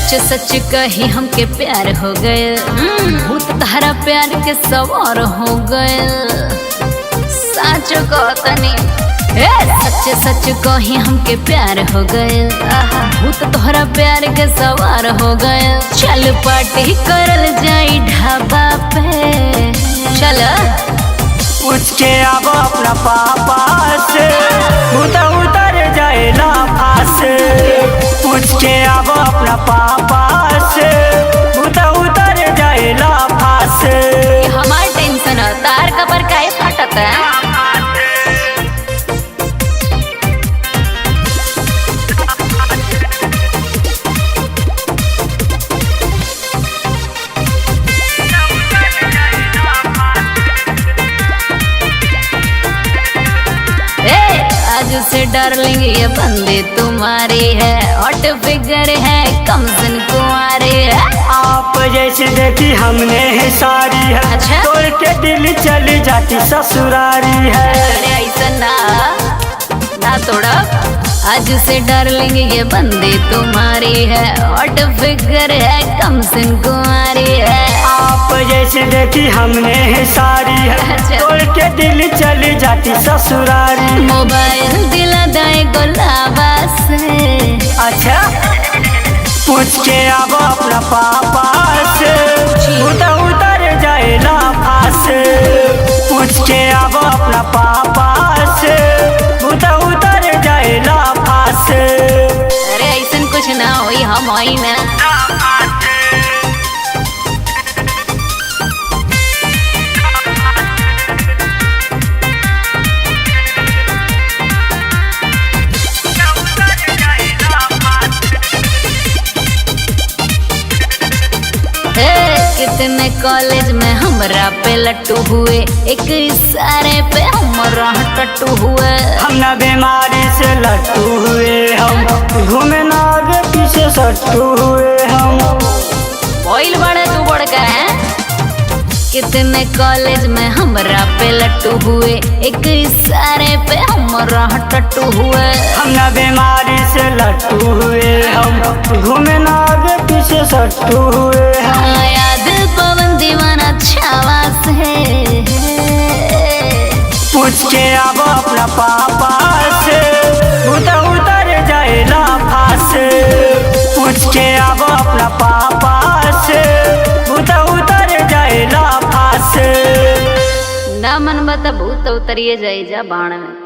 सच सच कही हमके प्यार हो गए, भूत तारा प्यार के सवार हो गए। साचो कहतनी ए, सच सच कही हमके प्यार हो गए, भूत तोहरा प्यार के सवार हो गए। चल पार्टी करल जाई ढाबा पे, चल पूछ के आबो अपना पापा से, भूत उतर जाए लाफा से। पूछ के आबो अपना पापा से, भूत उतर जाए लाफा से। हमार टेंशन तार कबर काहे फटत है? आज से डार्लिंग ये बंदे तुम्हारी है, हॉट फिगर है कमसिन कुंवारी है। आप जैसी देखी हमने है सारी है, अच्छा? तोड़ के दिल चली जाती ससुरारी है। अरे ऐसा ना ना तोड़ा। आज से डार्लिंग ये बंदे तुम्हारी है, हॉट फिगर है कमसिन कुंवारी है। आप जैसी देखी हमने है सारी है, अच्छा? तोड़ के दिल चली जाती ससुरारी। मोबाइल दिला दाए गुलाबा से। अच्छा पूछ के आबो अपना पापा से, भूत उतर जाए लाफा से। पूछ के आबो अपना पापा से, भूत उतर जाए लाफा से। अरे ऐसा कुछ ना होई, हम होई ना। कितने कॉलेज में हमरा पे लट्टू हुए, एक इशारे पे हमरा टट्टू हुए। हम ना बीमारी से लट्टू हुए, हम घूमे ना आगे पीछे सट्टू हुए हम। बोल बड़े तू बड़का है। कितने कॉलेज में हमरा पे लट्टू हुए, एक इशारे पे हमरा टट्टू हुए। हम ना बीमारी से लट्टू हुए, हम घूमे ना आगे पीछे सट्टू हुए हम। याद पवन दीवाना छावा से। पूछ के आबो अपना पापा से, भूत उतर जाए लाफा से। पूछ के आबो अपना पापा से, भूत उतर जाए लाफा से। ना मन बता भूत उतरिए जाए जा बाण में।